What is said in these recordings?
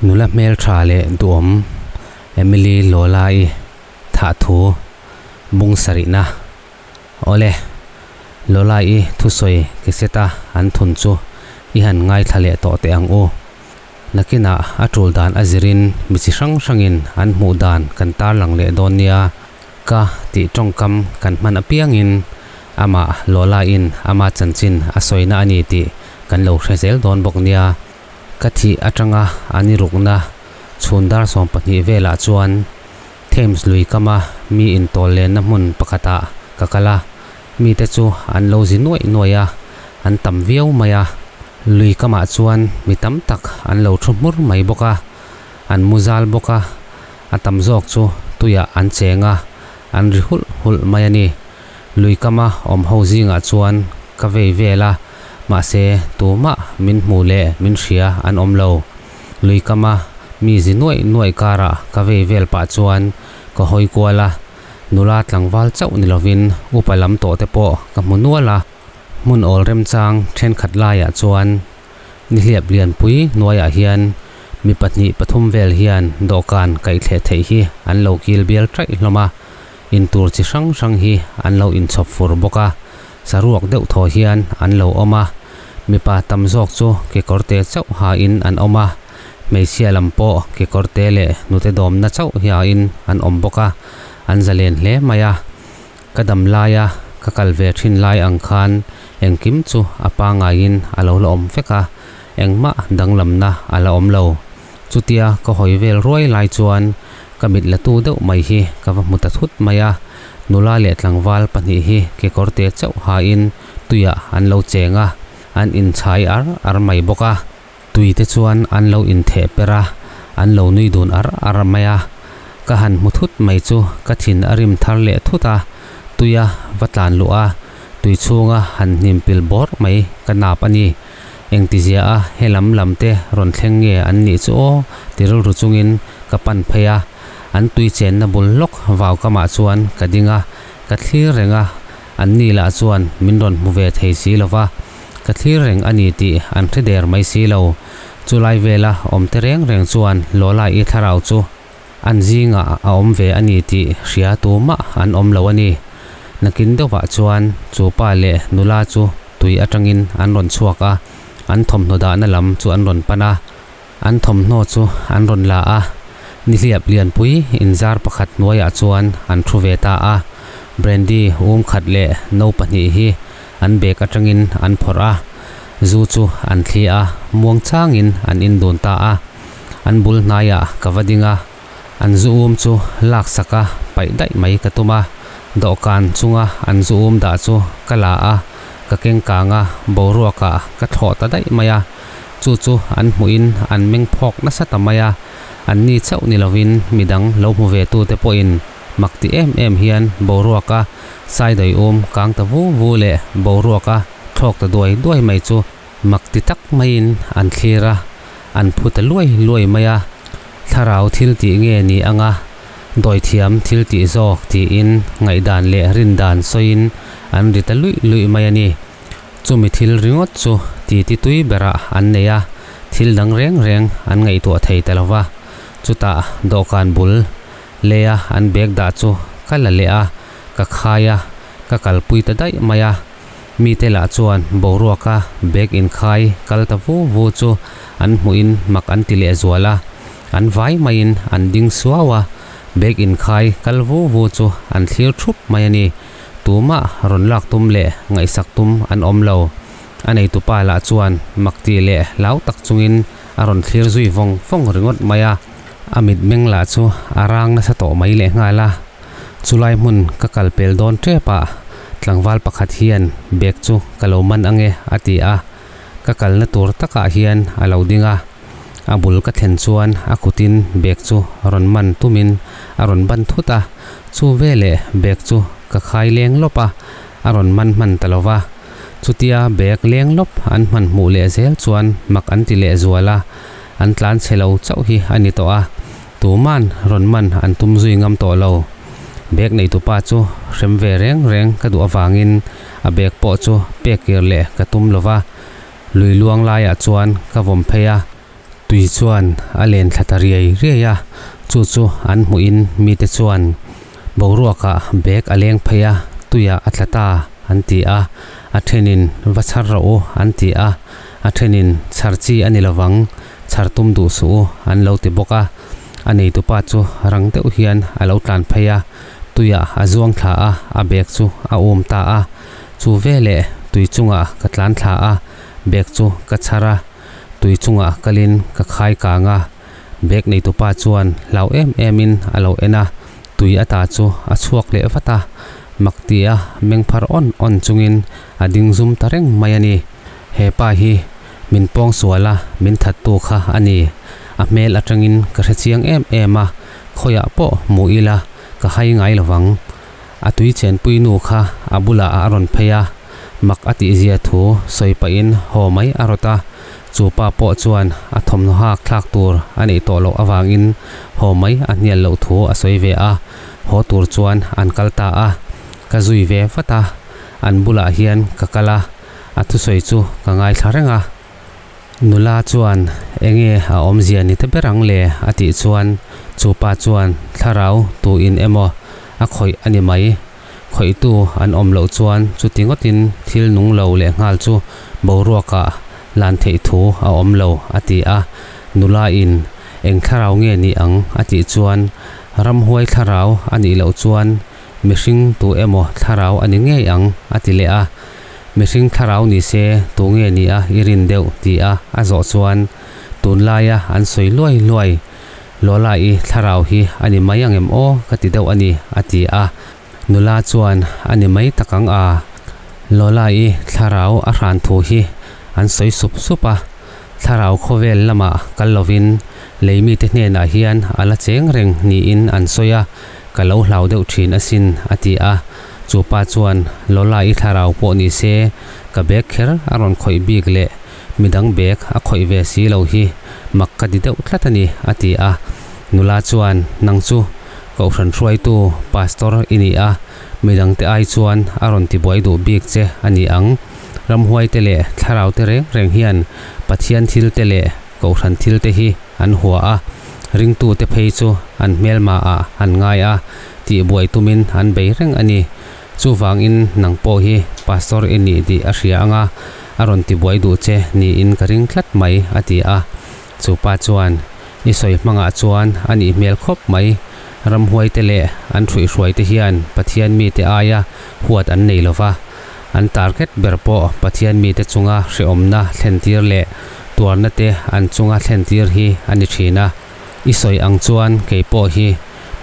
Nula hmeltha leh duhawm Emily Lola-i thah thu bung sarihna Awle, Lola-i thusawi cassette-a an thun chu i han ngaithla leh tawh teh ang u. Nakinah a tul dan a zirin mi chi hrang hrangin an hmuh dan kan tarlang leh dawn nia. Ka tih tawngkam kan hman apiangin amah Lola-in ama chanchin a sawina a ni tih kan lo hre zel dawn bawk nia. Ka thih atanga an i rukna chhun dar 12 velah chuan Thames lui kama mi intawl lenna hmun pakhatah ka kal a, mite chu an lo zi nuaih nuaih a, an tam viau mai a. Lui kamah chuan mi tam tak an lo thu hmur mai bawk a, an mu zal bawk a, a tam zawk chu tuiah an cheng a, an ri hulh hulh mai a ni. Lui kama awm ho zingah chuan ka vei vel a, mahse tumah min hmu leh min hria an awm lo. Lui kama mi zi nuaih nuaih karah ka vei vel pah chuan ka hawi kual a, nula tlangval chauh ni lovin upa lam tawh te pawh ka hmu nual a. Hmun awl remchang thenkhat laiah chuan nihliap lianpui hnuaiah hian mi pahnih pathum vel hian dawhkan kaihthleh theih hi an lo kil bial taih hlawm a, intur chi hrang hrang hi an lo inchhawp fur bawk a, saruak deuh thaw hian an lo awm a, mipa tam zawk chu kekawrte chauh hain an awm a, hmeichhia lam pawh kekawrte leh hnute dawmna chauh hiain an awm bawk a, an zalen hle mai a. Ka dam laia ka kal ve thin lai ang khan engkim chu a pangaiin a lo la awm vek a, engmah danglamna a la awm lo. Chutia ka hawi vel ruai lai chuan ka mit la tu deuh mai hi ka va hmu ta thut mai a, nula leh tlangval pahnih hi kekawrte chauh hain tuiah an lo cheng a, an inchhai ar ar mai bawk a. Tui te chuan an lo intheh per a, an lo nui dun ar ar mai a. Ka han hmu thut mai chu ka thin a rim thar leh thut a, tuia va tlan luh a, tui chhunga han hnim pil bawr mai ka nap a ni. Engtizia a he lam lam te rawn thleng nge an nih chu aw ti rilru chungin ka pan phei a, an tui chenna bul lawk vau kamah chuan ka ding a, ka thlir reng a, an ni lah chuan min rawn hmu ve thei si lo va, ka thlir reng a ni tih an hre der mai si lo. Chulai vela awm te reng reng chuan Lola-i thlarau chu an zingah a awm ve a ni tih hria tumah an awm lo a ni. Nakin deuhah chuan chu pa leh nula chu tui atangin an rawn chhuak a, an thawmhnaw dahna lam chu an rawn pan a, an thawmhnaw chu an rawn la a, nihliap lianpui inzar pakhat hnuaiah chuan an thu ve ta a, brandy um khat leh no pahnih hi an bag atangin an phawrh a, zu chu an thli a, muang changin an in dun ta a, an bul hnaiah ka va ding a. An zu um chu lak sak a paih daih mai ka tum a, dawhkan chunga an zu um dah chu ka la a, ka keng kang a, boruakah ka thlawh ta daih mai a. Chu chu an hmuhin an meng phawk nasa ta mai a, an ni chauh ni lovin midang lo hmu ve tute pawhin mak ti em em hian boruaka saidawi um kang ta vu vu leh boruaka thlawk ta duai duai mai chu Mak ti tak maiin an thlir a, an phu ta luai luai mai a, thlarau thil tih nge ni anga dawithiam thil tih zawk tiin ngaihdan leh rindan sawiin an ri ta luih luih mai a ni. Chumi thil ringawt chu titi tui berah an nei a, thil dang reng reng an ngaihtuah thei ta lo va. Chutah dawhkan bul leia an bag dah chu ka la leh a, ka khai a, ka kalpui ta daih mai a. Mite lah chuan boruaka bag inkhai kal ta vu vu chu an hmuhin mak an ti leh zual a, an vai maiin an ding suau a, bag inkhai kal vu vu chu an thlir thup mai a ni. Tumah rawn lak tum leh ngaihsak tum an awm lo. A neitupa lah chuan mak ti leh hlau tak chungin a rawn thlir zui vawng vawng ringawt mai a, a mitmeng lah chu a rang nasa tawh mai lehnghal a. Chulai hmun ka kal pel dawn tep a, tlangval pakhat hian bag chu ka lo man ange a ti a, ka kalna tur takah hian a lo ding a, a bul ka thlen chuan a kutin bag chu rawn man tumin a rawn ban thut a, chu veleh bag chu ka khai leng lawp a, a rawn man hman ta lo va, chutia bag leng lawp an hman hmuh leh zel chuan mak an ti leh zual a, an tlan chhe lo chauh hi a ni tawh a. Tuman rawn man an tum zui ngam tawh lo. Bag neitupa chu hrem ve reng reng ka duh avangin a bag pawh chu pek kir leh ka tum lo va. Lui luang laiah chuan ka vawm phei a. Tui chuan a len thla ta riai riai a, chu chu an hmuhin mite chuan boruakah bag a leng phei a, tuiah a tla ta an ti a, a thenin va chhar rawh u an ti a, a thenin chhar chi a ni lovang, chhar tum duh suh u an lo ti bawk a. A neitupa chu rang deuh hian a lo tlan phei a, tuiah a zuang thla a, a bag chu a um ta a. Chu veleh tui chungah ka tlan thla a, bag chu ka chhar a, tui chungah kalin ka khai kang a. Bag neitupa chuan hlau em emin a lo en a, tui ata chu a chhuak leh vat a, mak tia meng phar awn awn chungin a ding zum ta reng mai a ni. He pa hi min pawng sual a, min thattu kha a ni. A hmel atangin ka hre chiang em em a, khawiah pawh hmu ila ka hai ngai lovang. A tui chenpui nu kha a bulah a rawn phei a, mak a tihzia thu sawi pahin haw mai a rawt a, chu pa pawh chuan a thawmhnaw hak thlak tur a neih tawh loh avangin haw mai a hnial loh thu a sawi ve a, haw tur chuan an kal ta a, ka zui ve vat a, an bulah hian ka kal a, a thusawi chu ka ngaithla reng a. Nula chuan, Enge a awmzia ni ta ber ang le? a tih chuan chu pa chuan, Thlarau tuin emaw a khawih a ni mai. Khawihtu an awm loh chuan chuti ngawtin thil nung lo leh nghal chu boruakah lan theih thu a awm lo, a ti a. Nula in, Eng thlarau nge ni ang? a tih chuan, Ramhuai thlarau a nih loh chuan mihring tu emaw thlarau a ni ngei ang, a ti leh a. Mihring thlarau ni se tu nge ni a i rin deuh ti a a zawh chuan tunlaia an sawi luai luai Lola i thlarau hi a ni mai ang em aw ka ti deuh a ni a ti a. Nula chuan a ni mai tak ang a, Lola i thlarau a hran thu hi an sawi sup sup a, thlarau khawvel lamah kal lovin lei mite hnenah hian a la cheng reng niin an sawi a, ka lo hlau deuh thin asin a ti a. Chu pa chuan, Lola i thlarau pawh ni se, ka bag kher a rawn khawih bik leh midang bag a khawih ve si lo hi mak ka ti deuh tlat a ni, a ti a. Nula chuan, Nang chu Kohhran hruaitu Pastor i ni a, midang te ai chuan a rawn tibuai duh bik che a ni ang. Ramhuai te leh thlarau te reng reng hian Pathian thil te leh Kohhran thil te hi an hua a, ringtu te phei chu an hmelma ah an ngai a, tihbuai tumin an bei reng a ni. Chuvangin nang pawh hi Pastor i nih tih a hria anga a rawn tibuai duh che niin ka ring tlat mai, a ti a. Chu pa chuan, I sawi hmangah chuan a nih hmel khawp mai. Ramhuai te leh an hruihhruai te hian Pathian mite aia huat an nei lova, an target ber pawh Pathian mite chunga hrehawmna thlentir leh tuarna te an chunga thlentir hi a ni thin a. I sawi ang chuan kei pawh hi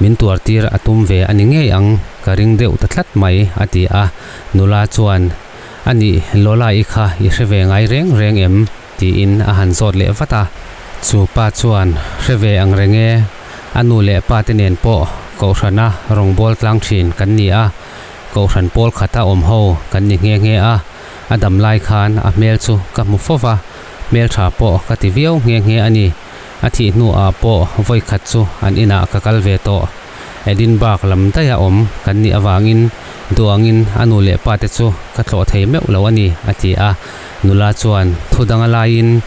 min tuartir a tum ve a ni ngei ang ka ring deuh ta tlat mai, a ti a. Nula chuan, A nih, Lola i kha i hre ve ngai reng reng em? tiin a han zawt leh vat a. Chu pa chuan, Hre ve ang reng e, a nu leh pa te nen pawh Kohhrana rawngbâwl tlang thin kan ni a, Kohhran pawl khata awm ho kan ni nghe nghe a, a dam lai khan a hmel chu ka hmu fo va, hmeltha pawh ka ti viau nghe nghe a ni. A thih hnuah pawh vawi khat chu an inah ka kal ve tawh. Edinburgh lam daiha awm kan nih avangin duangin a nu leh pa te chu ka tlawh thei meuh lo a ni, a ti a. Nula chuan thu danga laiin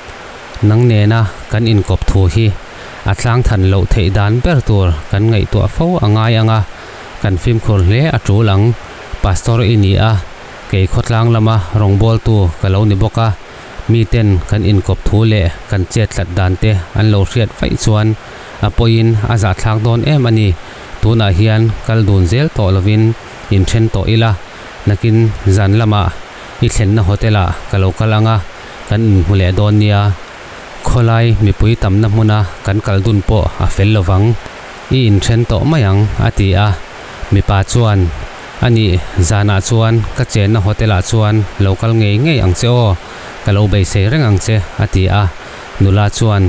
nang nena kan inkawp thu hi a tlang than loh theih dan ber tur kan ngaihtuah fo a ngai ang a, kan fimkhur hle a tul ang. Pastor i ni a, kei khawtlang lama rawngbawltu ka lo ni bawk a. Miten kan inkawp thu leh kan chet tlat dan te an lo hriat vaih chuan a pawiin a zahthlak dawn em a ni. Tunah hian kal dun zel tawh lovin inthen tawh ila, nakin zan lamah i thlenna hotel ah ka lo kal ang a, kan inhmu leh dawn nia. Khawlai mipui tamna hmuna kan kal dun pawh a fel lovang, i inthen tawh mai ang, a ti a. Mipa chuan. A nih, zanah chuan ka chenna hotel ah chuan lo kal ngei ngei ang che aw, ka lo beisei reng ang che, a ti a. Nula chuan,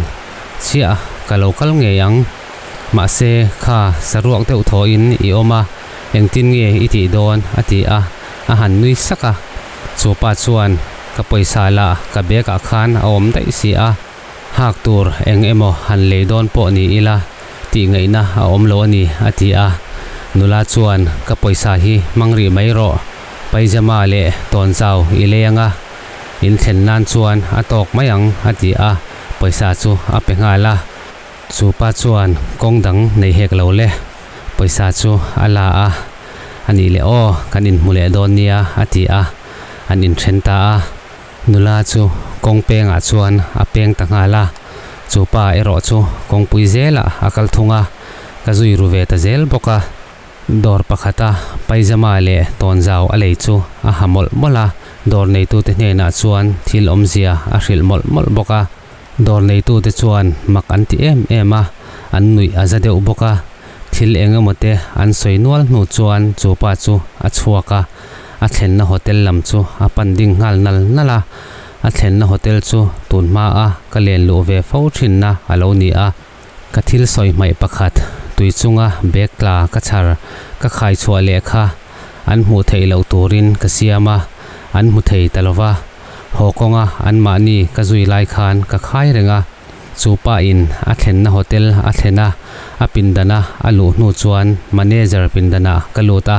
Chiah, ka lo kal ngei ang. Mahse, kha saruak deuh thawhin i awm a, engtin nge i tih dawn? a ti a, a han nui sak a. Chu pa chuan, Ka pawisa lah ka bag ah khan a awm daih si a, hak tur eng emaw han lei dawn pawh ni ila, tih ngaihna a awm lo a ni, a ti a. Nula chuan, Ka pawisa hi hmang rih mai rawh, paijama leh tawnzau i lei anga in thlen nan chuan a tawk mai ang, a ti a. Pawisa chu a pe nghal a. Chu pa chuan kawng dang nei hek lo le, pawisa chu a la a, A nih leh aw, kan inhmu leh dawn nia a ti a, an inthen ta a. Nula chu kawng pengah chuan a peng ta nghal a, chu pa erawh chu kawngpui zelah a kal thung a, ka zui ru ve ta zel bawk a. Dawr pakhata paijama leh tawnzau a lei chu a ha mawlh mawlh a, dawr neitute hnenah chuan thil awmzia a hrilh mawlh mawlh bawk a. Dawr neitute chuan mak an ti em em a, an nuih a za deuh bawk a. Thil eng emaw te an sawi nual hnu chuan chu pa chu a chhuak a, a thlenna hotel lam chu a pan ding nghal nal nal a. A thlenna hotel chu tun hmaa ka len luh ve fo thinna a lo ni a. Ka thil sawi hmaih pakhat, tui chunga bag tla ka chhar ka khai chhuah leh kha an hmuh theih loh turin ka siam a, an hmu thei ta lo va. Haw kawnga anmahni ka zui lai khan ka khai reng a, chu pa in a thlenna hotel a thlen a, a pindana a luh hnu chuan manager pindanah ka lut a,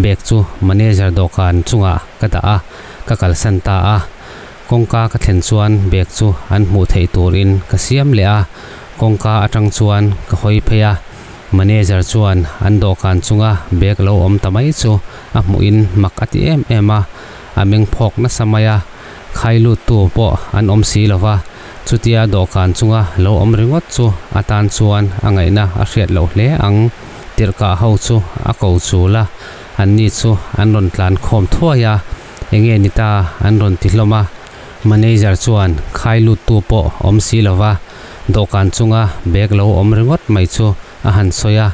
bag chu manager dawhkan chungah ka dah a, ka kalsan ta a. Kawngka ka thlen chuan bag chu an hmuh theih turin ka siam leh a, kawngka atang chuan ka hawi phei a, manager chuan an dawhkan chunga bag lo awm ta mai chu a hmuhin mak a ti em em a, a meng phawk nasa mai a, khai luttu pawh an awm si lo va, chutia dawhkan chunga lo awm ringawt chu a tan chuan a ngaihna a hriat loh hle ang. Tirhkah ho chu a ko chul a, anni chu an rawn tlan khawm thuai a. Enge ni ta an rawn ti hlawm a, manager chuan khai luttu pawh awm si lo va, dawhkan chunga bag lo awm ringawt mai chu a han sawi a,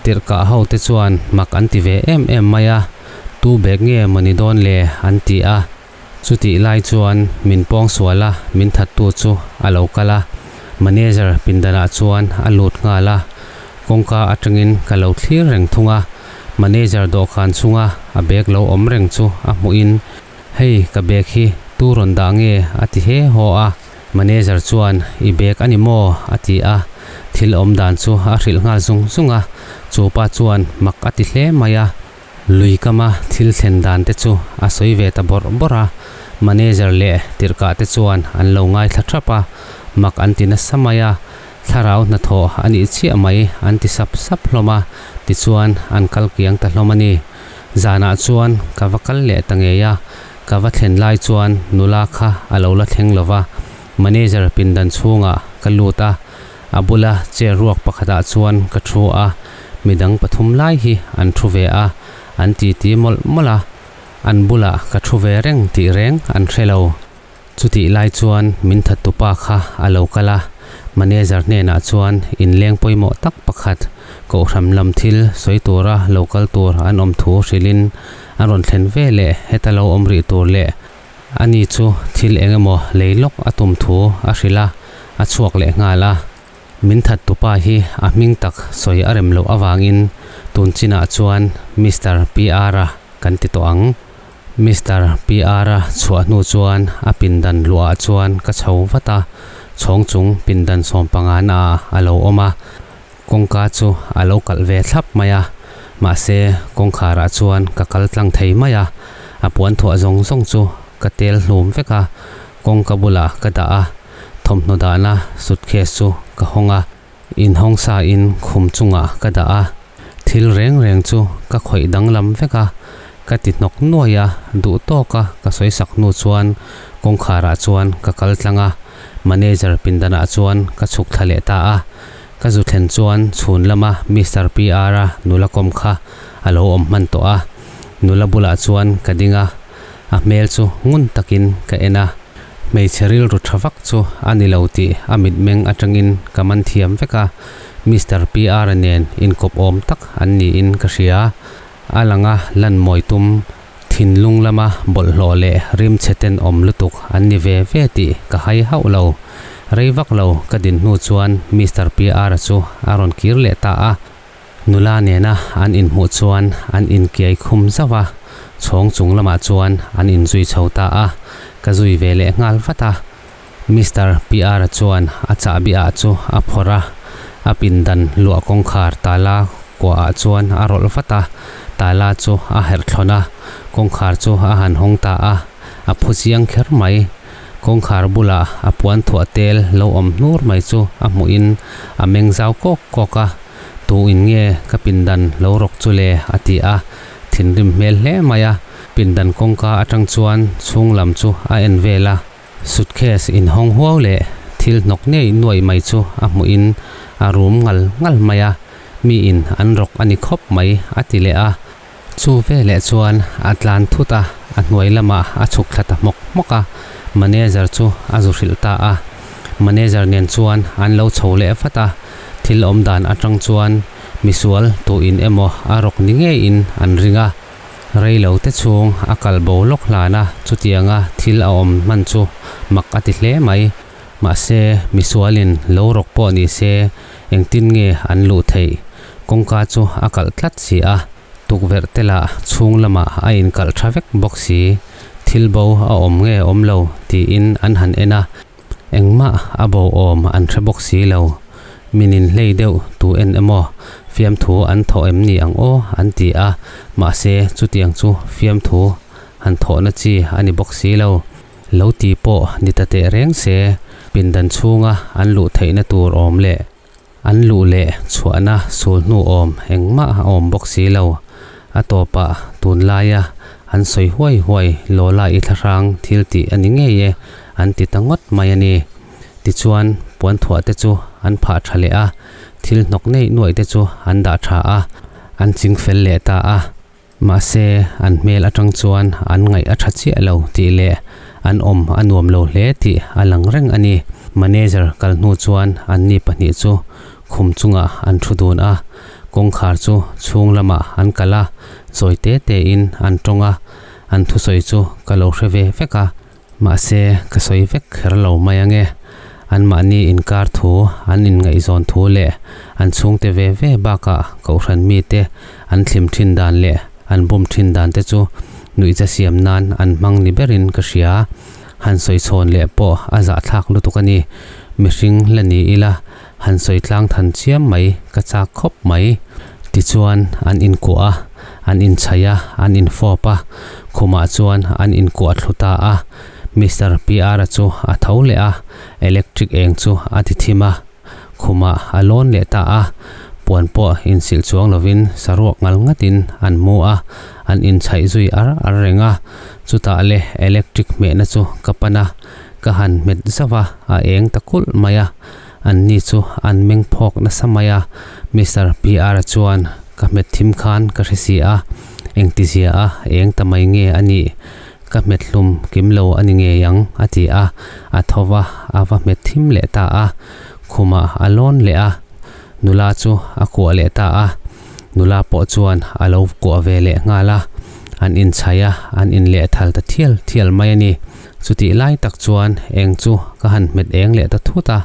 tirhkah ho te chuan mak an ti ve em em mai a, tu bag nge maw ni dawn le an ti a, chutih lai chuan min pawng sual a min thattu chu a lo kal a, manager pindanah chuan a lut nghal a, kawngka atangin ka lo thlir reng thung a. Manager dawhkan chunga a bag lo awm reng chu a hmuhin, Hei ka bag hi tu rawn dah nge? a ti he haw a. Manager chuan, I bag a ni maw? a ti a. Thil awm dan chu a hrilh nghal zung zung a. Chu pa chuan mak a ti hle mai a. Lui kama thil thlen dan te chu a sawi ve ta bawrh bawrh a. Manager leh tirhkah te chuan an lo ngaithla thap a, mak an ti nasa mai a. Thlarau hnathawh a nih chiah mai an ti sap sap hlawm a, tichuan an kal kiang ta hlawm a ni. Zanah chuan ka va kal leh ta ngei a, ka va thlen lai chuan nula kha a lo la thleng lo va, manager pindan chhungah ka lut a, a bula chair ruak pakhatah chuan ka thu a, midang pathum lai hi an thu ve a, an titi mawlh mawlh a, an bulah ka thu ve reng tih reng an hre lo. Chutih lai chuan min thattupa kha a lo kal a, manager hnenah chuan inleng pawimawh tak pakhat kohhran lam thil sawi tura lo kal tur an awm thu hrilhin a rawn thlen ve leh heta lo awm rih tur leh ani chu thil eng emaw lei lawk a tum thu a hrilh a, a chhuak leh nghal a. Min thattupa hi a hming tak sawi a rem loh avangin tun chinah chuan Mister PR-a kan ti tawh ang. Mister PR-a chhuah hnu chuan a pindan luahah chuan ka chho vat a, chhawng chung pindan sawmpangana a lo awm a, kawngka chu a lo kalh ve thlap mai a, mahse kawngkharah chuan ka kal tlang thei mai a, a puan thuah zawng zawng chu ka tel hlum vek a, kawngka bulah ka dah a, thawmhnaw dahna suitcase chu ka hawng a. Inhawng sa in khum chungah ka dah a, thil reng reng chu ka khawih danglam vek a, ka ti hnawk nuai a, duh tawk a ka sawi sak hnu chuan kawngkharah chuan ka kal tlang a, manager pindanah chuan ka chhuk thla leh ta a, ka zu thlen chuan chhun lama Mister PR-a nula kawm kha a lo awm hman tawh a, nula bulah chuan ka ding a, a hmel chu ngun takin ka en a. Hmeichhe rilru tha vak chu a ni lo tih a mitmeng atangin ka man thiam vek a, Mister PR-a nen inkawp awm tak an niin ka hria. A langa lan mawi tum, thinlung lama bawlhhlawh leh rimchhe tenawm lutuk an ni ve ve tih ka hai hauh lo. Rei vak lo ka din hnu chuan Mister PR-a chu a rawn kir leh ta a. Nula nena an inhmuh chuan an inkiai khum zauh a, chhawng chung lamah chuan an inzui chho ta a, ka zui ve leh nghal vat a. Mister PR-a chuan a chahbi ah chu a phawrh a, a pindan luah kawngkhar tala kuahah chuan a rawlh vat a, tala chu a herh thlawn a, kawngkhar chu a han hawng ta a, a phu chiang kher mai. Kawngkhar bula a puan thuah tel lo awm hnur mai chu a hmuhin a meng zau kawk kawk a, Tu in nge ka pindan lo rawk chu le? a ti a, thinrim hmel hle mai a. Pindan kawngka atang chuan chhung lam chu a en vel a, suitcase inhawng huau leh thil hnawk ngei nuaih mai chu a hmuhin a rum ngal ngal mai a, Mi in an rawk a ni khawp mai a ti leh a. Chu veleh chuan a tlan thut a, a hnuai lamah a chhuk thla ta hmawk hmawk a, manager chu a zu hrilh ta a. Manager nen chuan an lo chho leh vat a, thil awm dan atang chuan misual tu in emaw a rawk ni ngeiin an ring a. Rei lo te chhung a kal bo lawk hlan a, chutianga thil a awm hman chu mak a ti hle mai. Mahse, misualin lo rawk pawh ni se engtin nge an luh theih? Kawngka chu a kalh tlat si a, tukverh te lah chhung lamah a inkalh tha vek bawk si. Thil bo a awm nge awm lo tiin an han en a, engmah a bo awm an hre bawk si lo. Min inhlei deuh tu en emaw fiamthu an thawh em ni ang aw an ti a, mahse chutiang chu fiamthu han thawhna chi a ni bawk si lo. Lo ti pawh ni ta teh reng se, pindan chhunga an luh theihna tur awm leh an luh leh chhuahna sul hnu awm engmah a awm bawk si lo. A tawpah tunlaia an sawi huai huai Lola i thlahrang thil tih a ni ngei e an ti ta ngawt mai a ni. Tichuan puanthuah te chu an phah tha leh a, thil hnawk neih nuaih te chu an dah tha a, an ching fel leh ta a. Mahse, an hmel atang chuan an ngaih a tha chiah lo tih leh an awm a nuam lo hle tih a lang reng a ni. Manager kal hnu chuan anni pahnih chu khum chungah an thu dun a, kawngkhar chu chhung lamah an kal a, zawi te tein an tawng a, an thusawi chu ka lo hre ve vek a. Mahse, ka sawi vek kher lo mai ange. Anmahni inkar thu, an inngaihzawn thu leh an chhungte ve ve bakah Kohhran mite an thlim thin dan leh an bum thin dan te chu nuihza siam nan an hmang ni berin ka hria. Han sawi chhawn leh pawh a zahthlak lutuk a ni. Mihring la ni ila han sawi tlang than chiam mai ka chak khawp mai. Tichuan an inkuah a, an inchhaih a, an infawp a, khumah chuan an inkuah thlu ta a. Mister PR-a chu a tho leh a, electric eng chu a ti thim a, khumah a lawn leh ta a. Puan pawh insilh chuang lovin saruak ngal ngatin an hmu a, an inchhaih zui ar ar reng a. Chutah le electric hmehna chu ka pan a, ka han hmet zauh a, a eng ta kulh mai a. Anni chu an meng phawk nasa mai a, Mister PR-a chuan ka hmet thim khan ka hre si a, engtizia a eng ta mai nge a nih? Ka hmet hlum kim lo a ni ngei ang, a ti a, a tho va, a va hmet thim leh ta a. Khumah a lawn leh a, nula chu a kuah leh ta a. Nula pawh chuan a lo kuah ve leh nghal a, an inchhaih a, an inlehthal ta thial thial mai a ni. Chutih lai tak chuan eng chu ka han hmet eng leh ta thut a,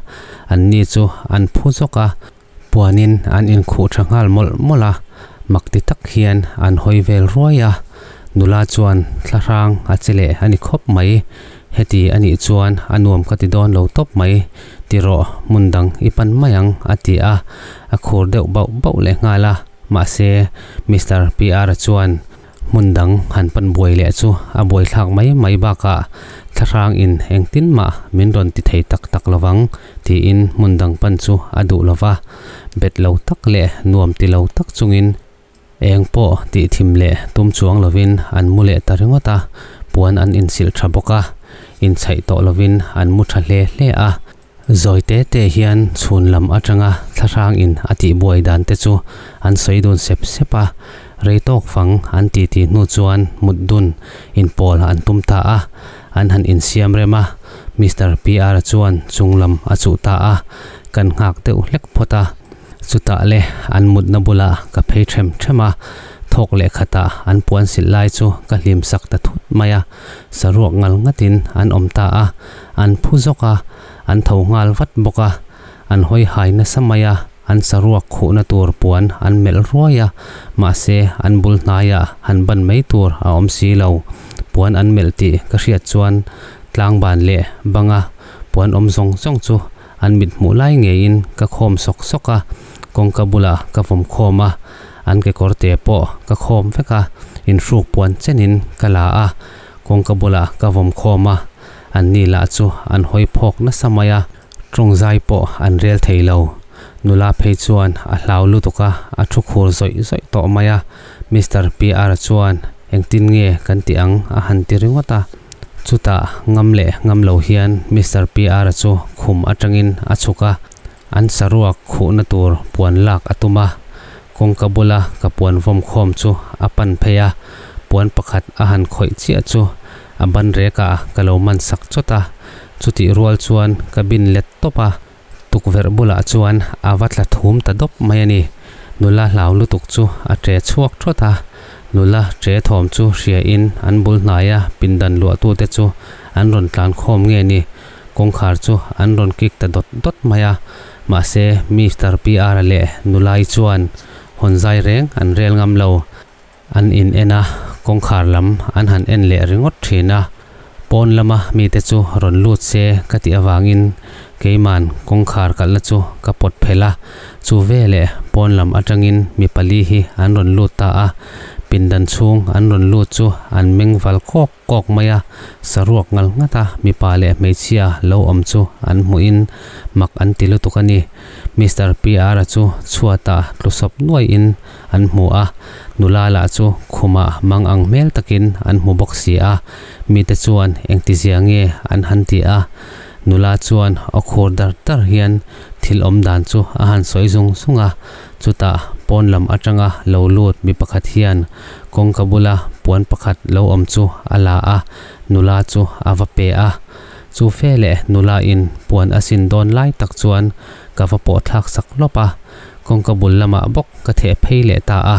anni chu an phu zawk a, puanin an inkhuh tha nghal mawlh mawlh a, mak ti tak hian an hawi vel ruai a. Nula chuan thlahrang a che leh a ni khawp mai, heti a nih chuan a nuam ka ti dawn lo tawp mai, ti rawh hmun dang i pan mai ang a ti a, a khur deuh bauh bauh leh nghal a, mahse Mister PR-a chuan Hmun dang han pan buai leh chu a buaithlak mai mai bakah thlahrang in engtin mah min rawn ti thei tak tak lovang tiin hmun dang pan chu a duh lova, bet lo tak leh nuam ti lo tak chungin eng pawh tih thim leh tum chuang lovin an mu leh ta ringawt a, puan an insilh tha bawk a, inchhaih tawh lovin an mu tha hle hle a. Zawi te te hian chhun lam atanga thlahrang in a tih buai dan te chu an sawi dun sep sep a, rei tawk fang an ti ti hnu chuan mut dun inpawl an tum ta a, an han insiam rem a, Mister PR chuan chung lam a chuh ta a, kan nghak deuh hlek phawt a, chutah le an mutna bulah ka phei them them a, thawk leh khatah an puan silh lai chu ka hlim sak ta thut mai a. Saruak ngal ngatin an awm ta a, an phu zawk a, an tho nghal vat bawk a, an hawi hai nasa mai a, an saruak khuhna tur puan an melh ruai a, mahse an bul hnaiah han ban mai tur a awm si lo. Puan an melh tih ka hriat chuan tlangban leh banga puan awm zawng zawng chu an mit hmuh lai ngeiin ka khawm sawk sawk a, kawngka bulah ka vawm khawm a, an kekawr te pawh ka khawm vek a, inhruk puan chenin ka la a, kawngka bulah ka vawm khawm a. Anni lah chu an hawi phawk nasa mai a, tawng zai pawh an rel thei lo. Nula phei chuan a hlau lutuk a, a thu khur zawih zawih tawh mai a. Mister PR chuan engtin nge kan tih ang a han ti ringawt a. Chutah ngam leh ngam lo hian Mister PR chu khum atangin a chhuk a, an saruak khuhna tur puan lak a tum a. Kawngka bula ka puan vawm khawm chu a pan phei a, puan pakhat a han khawih chiah chu a ban rekah ka lo man sak chawt a, chutih rual chuan ka bin let tawp a. Tukverh bulah chuan a va tla thum ta dawp mai a ni. Nula hlau lutuk chu a ṭe chhuak ṭhawt a, nula ṭe thawm chu hriain an bul hnaia pindan luahtute chu an rawn tlan khawm nge ni. Kawngkhar chu an rawn kik ta dawt dawt mai a, mahse Mister PR-a leh nulai chuan hawn zai reng an rel ngam lo. An in en a, kawngkhar lam an han en leh ringawt thin a, pawn lama mite chu rawn lut se ka tih avangin keiman kawngkhar kalhna chu ka pawt phelh a, chu veleh pawn lam atangin mi pali hi an rawn lut ta a, pindan chhung an rawn lut chu an meng val kawk kawk mai a, saruak ngal nghat a mipa leh hmeichhia lo awm chu an hmuhin mak an ti lutuk a ni. Mister PR-a chu chhuatah tlu sawp nuaihin an hmu a, nula lah chu khumah mang ang hmel takin an hmu bawk si a, mite chuan engtizia nge an han ti a, nula chuan aw khur dar dar hian thil awm dan chu a han sawi zung zung a, chutah pawn lam atanga lo lut mi pakhat hian kawngka bula puan pakhat lo awm chu a la a, nula chu a va pe a, chu fe leh nula in puan a sin dawn lai tak chuan ka va pawh thlak sak lawp a. Kawngka bul lamah bawk ka theh phei leh ta a,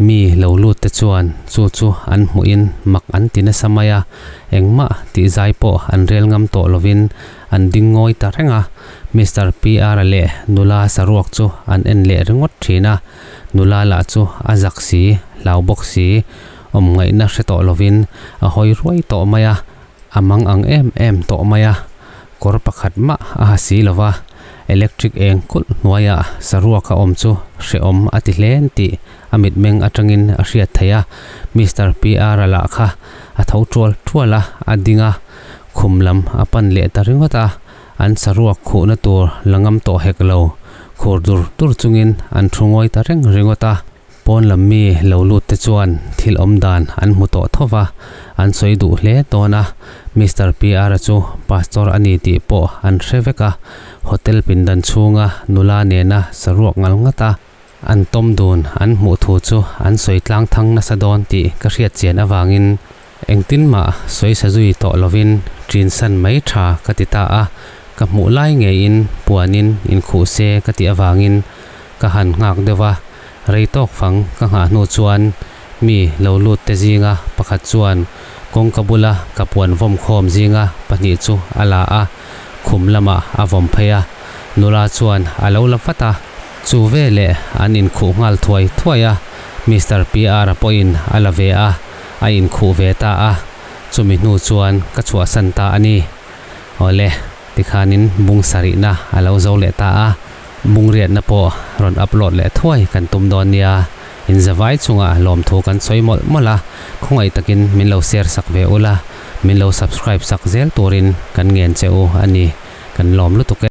mi lo lut te chuan chu chu an hmuhin mak an ti nasa mai a, engmah tih zai pawh an rel ngam tawh lovin an ding ngawi ta reng a, Mister PR-a leh nula saruak chu an en leh ringawt thin a, nula lah chu a zak si, hlau bawk si, awm ngaihna hre tawh lovin a hawi ruai tawh mai a. A mang ang em em tawh mai a, kawr pakhat mah a ha si lo va, electric eng kulh hnuaiah saruak a awm chu hrehawm a ti hlen tih a mitmeng atangin a hriat theih a, Mister PR-a lah kha a tho tual tual a, a ding a, khum lam a pan leh ta ringawt a, an saruak khuhna tur la ngam tawh hek lo, khur dur dur chungin an thu ngawi ta reng ringawt a. Pawn lam mi lo lut te chuan thil awm dan an hmu tawh tho va, an sawi duh hle dawn a, Mister PR-a chu pastor a ni tih pawh an hre vek a, hotel pindan chhunga nula nena saruak ngal ngat a, an tawm dun an hmuh thu chu an sawi tlang thang nasa dawn tih ka hriat chian avangin engtin mah sawi sa zui tawh lovin ṭin san mai ṭha ka ti ta a, ka hmuh lai ngeiin puanin inkhuh se ka tih avangin ka han nghak deuh a, rei tawk fang ka nghah hnu chuan mi lo lut te zinga pakhat chuan kawngka bula ka puan vawm khawm zinga pahnih chu a la a, khum lamah a vawm phei a, nula chuan a lo la vat a, chu veleh an inkhuh nghal thuai thuai a, Mister PR-a pawhin a la ve a, a inkhuh ve ta a, chumi hnu chuan ka chhuahsan ta a ni. Awle, tikhanin bung sarihna a lo zo leh ta a. Bungriatna pawh rawn upload leh thuai kan tum dawn nia. Inzavai chungah lawmthu kan sawi mawlh mawlh a, khawngaih takin min lo share sak ve ula, min lo subscribe sak zel turin kan ngen che u a ni. Kan lawm lutuk e.